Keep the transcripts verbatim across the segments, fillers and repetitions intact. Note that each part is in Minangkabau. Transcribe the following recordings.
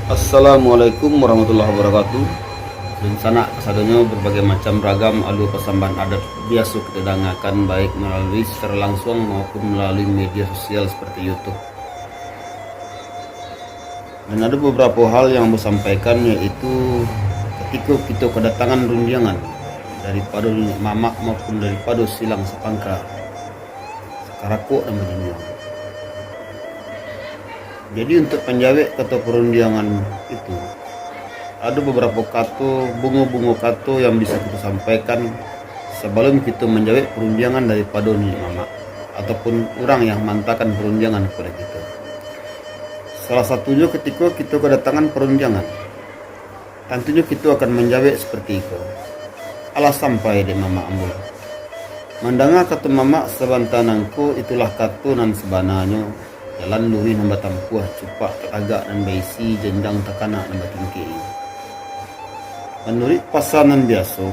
Assalamualaikum warahmatullahi wabarakatuh. Dunsanak kasadonyo, berbagai macam ragam alua pasambahan adat biaso kita dangakan, baik melalui secara langsung maupun melalui media sosial seperti YouTube. Dan ada beberapa hal yang ambo sampaikan, yaitu ketika kita kedatangan rundiangan daripada niniak mamak maupun daripada silang sapangka, sakarakuak dan bajinjuang. Jadi, untuk panjawek kato parundiangan itu, ado babarapo kato, bungo-bungo kato yang bisa kito sampaikan sabalum kito manjawek parundiangan daripado niniak mamak, ataupun urang yang maantakan parundiangan kapado kito. Salah satunyo, katiko kito kadatangan parundiangan, tantunyo kito akan manjawek saperti iko. Alah sampai dek mamak ambo. Mandanga kato mamak sabanta nangko, itulah kato nan sabananyo, jalan luruih nan batampuah, cupak tatagak nan baisi, janjang takanak nan batingkek. Manuruik pasan nan biaso,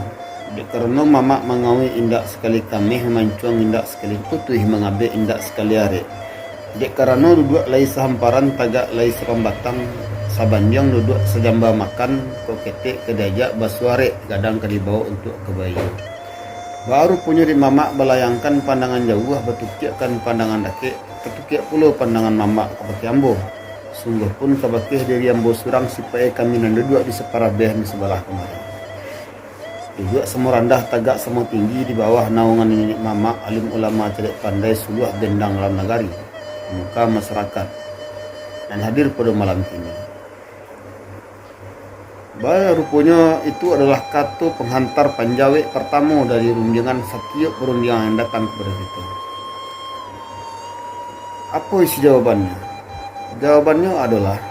dek karano mamak mangawik indak sakali kameh, mamancuang indak sakali putuih, mangabek indak sakali arek. Dek karano duduak lai sahamparan, tagak lai sapambatang, sabandiang duduak sajamba makan, kok ketek ka diajak basuarek, gadang ka dibawok untuak ka baiyo. Baa ruponyo dek mamak balayangkan pandangan jauah, batukiakkan pandangan dakek, tatukiak pulo pandangan mamak kabake ambo. Sungguahpun kabake diri ambo surang, sipaik e kami nan duduak di saparabeh di sabalah kamari. Duduak samo randah, tagak samo tinggi di bawah naungan niniak mamak, alim ulama cadiak pandai, suluah bendang alam nagari, di muka masarakat nan hadir pado malam kini. Baa ruponyo itu adolah kato panghantar panjawek partamo dari rundiangan satiok parundiangan yang datang kapado kito. Apo isi jawabannyo? Jawabannyo adolah,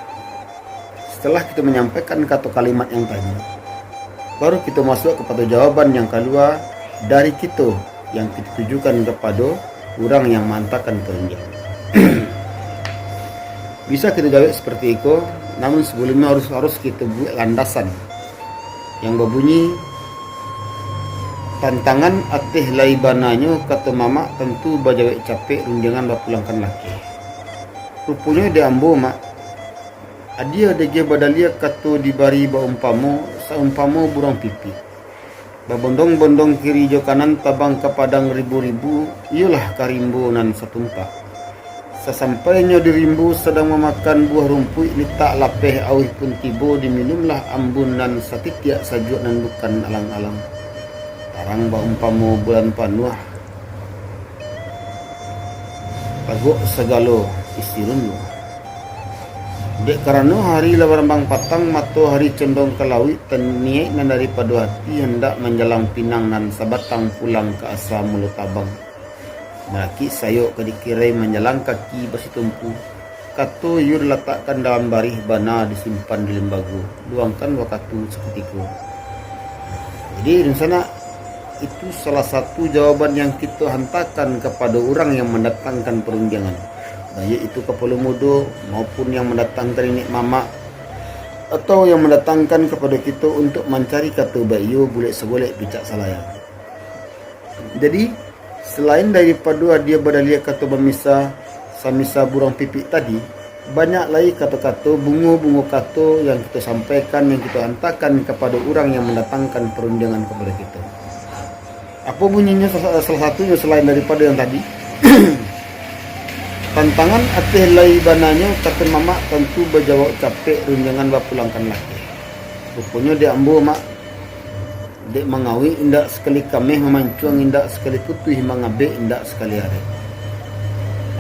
setelah kito manyampaikan kato kalimat yang tadi, baru kito masuak kapado jawaban yang kalua dari kito, yang kito tujukan kapado urang yang maantakan parundiangan. Bisa kito jawek saperti iko, namun sabalunnyo harus, harus kito buek landasan yang babunyi, tantangan ateh lai bananyo, kato mamak tantu bajawek capek, rundiangan bapulangkan lakeh. Ruponyo dek ambo, mak, adia dek badaliah kato dibari baumpamo, saumpamo buruang pipik. Babondong-bondong kiri jo kanan, tabang ka padang ribu-ribu, iyolah ka rimbo nan satumpak. Sasampainyo di rimbo, sadang mamakan buah rumpuik, litak lapeh auih pun tibo, diminumlah ambun nan satitiak, sajuak nan bukan alang-alang. Tarang baumpamo bulan panuah, tagok sagalo isi rundu. Dek karano hari lah barambang patang, matohari condong ka lauik, taniaik nan daripado ati, handak manjalang pinang nan sabatang, pulang ka asa mulo tabang. Malakik sayok ka dikirai, manjalang kaki basitumpu. Kato iyo dilatakkan dalam barih, bana disimpan di limbago, luangkan wakatu sakutiko. Jadi, dunsanak, itu salah satu jawaban yang kito hantakan kapado urang yang mandatangkan parundiangan, baiak itu kapalo mudo maupun yang mandatangkan niniak mamak, atau yang mandatangkan kapado kito untuak mancari kato baiyo, bulek sagolek picak salayang. Jadi, salain daripado adia badaliah kato bamisa, samisa buruang pipik tadi, banyak lai kato-kato, bungo-bungo kato yang kito sampaikan, yang kito antakan kapado urang yang mandatangkan parundiangan kapado kito. Apo bunyinyo? Sa-, salah satunyo salain daripado yang tadi, tantangan ateh lai bananyo, kato mamak tantu bajawab capek, rundiangan bapulangkan lakeh. Ruponyo dek ambo, mak, dek mangawik indak sakali kameh, mamancuang indak sakali putuih, mangabek indak sakali arek.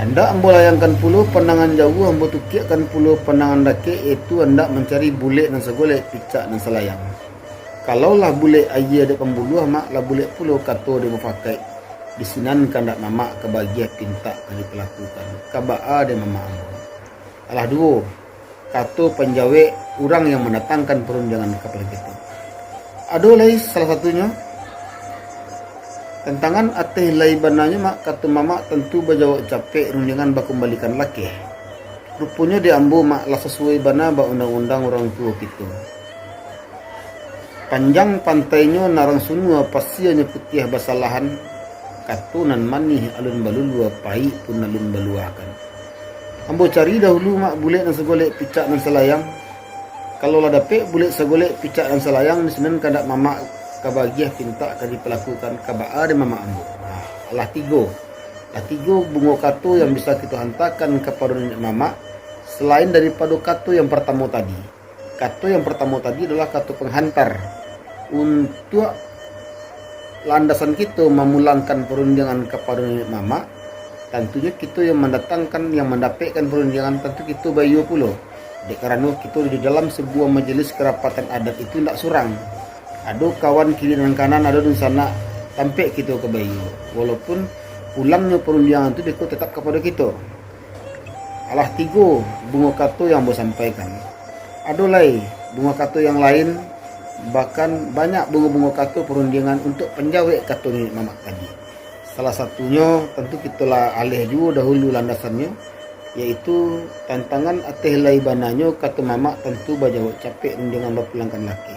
Andak ambo layangkan pulo pandangan jauah, ambo tukiakkan pulo pandangan dakek, yaitu andak mancari bulek nan sagolek, picak nan salayang. Kalau lah bulek aia dek pambuluah, mak, lah bulek pulo kato dek mufakaik. Di sinan kandak mamak ka bagiah pintak ka dipalakukan. Ka baa dek mamak ambo? Alah duo kato panjawek urang yang mandatangkan parundiangan kapado kito. Ado lai salah satunyo, tantangan ateh lai bananyo, mak, kato mamak tantu bajawab capek, rundiangan bakumbalikan lakeh. Ruponyo dek ambo, mak, lah sasuai bana ba undang-undang urang tuo kito. Panjang pantainyo narang sunua, pasianyo putiah basalahan, kato nan manih alun balulua, paik pun alun baluakan. Ambo cari dahulu, mak, bulek nan sagolek, picak nan salayang. Kalau lah dapek bulek sagolek, picak nan salayang, di sinan kandak mamak ka bagiah pintak ka dipalakukan, ka baa dek mamak ambo. Nah, alah tigo. Lah tigo bungo kato yang bisa kito hantakan kapado niniak mamak, salain daripado kato yang partamo tadi. Kato yang partamo tadi adolah kato panghantar. Untuak landasan kito mamulangkan parundiangan kapado niniak mamak, tantunyo kito yang mandatangkan, yang mandapekkan parundiangan, tantu kito baiyo pulo. Dek karano kito di dalam sabuah majelis karapatan adat itu indak surang. Ado kawan kiri nan kanan, ado dunsanak tampek kito ka baiyo. Walaupun pulangnyo parundiangan tu beko tatap kapado kito. Alah tigo bungo kato yang ambo sampaikan. Ado lai bungo kato yang lain, bahkan banyak bungo-bungo kato parundiangan untuak panjawek kato niniak mamak tadi. Salah satunyo, tantu kito lah aleh juo dahulu landasannyo, yaitu tantangan ateh lai bananyo kato mamak tantu bajawek capek rundiangan bapulangkan laki.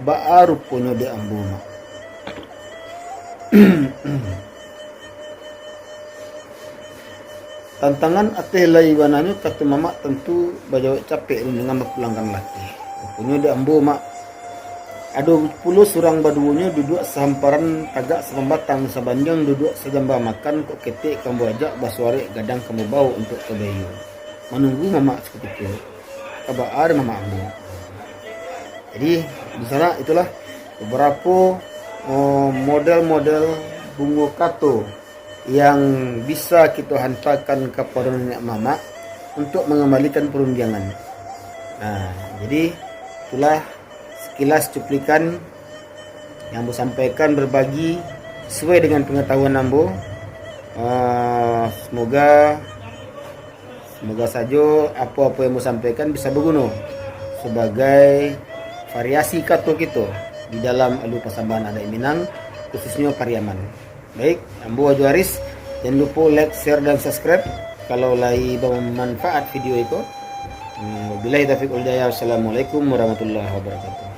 Baa ruponyo dek ambo, Mak? Tantangan ateh lai bananyo kato mamak tantu bajawek capek rundiangan bapulangkan laki. Ruponyo dek ambo, Mak, ado pulo surang baduonyo duduak sahamparan tagak sapambatang, sabandiang duduak sajamba makan, kok ketek ka ambo ajak, basuarek gadang ka ambo bawok untuak ka baiyo. Manunggu mamak sakutiko, ka baa dek mamak ambo. Jadi, di sana itulah babarapo, eh, model-model bungo kato yang bisa kito hantakan kapado niniak mamak untuak mangambalikan parundiangan. Nah, jadi itulah sekilas cuplikan yang ambo sampaikan, berbagi sesuai dengan pengetahuan ambo. Ah, semoga, semoga sajo apo-apo yang ambo sampaikan bisa baguno sebagai variasi kato kito di dalam Alua Pasambahan Adat Minang, khususnyo Pariaman. Baik, ambo Ajo Aris. Jangan lupa like, share, dan subscribe kalau lai bermanfaat video iko. Hmm, wabillahi taufiq wal hidayah. Wassalamualaikum warahmatullahi wabarakatuh.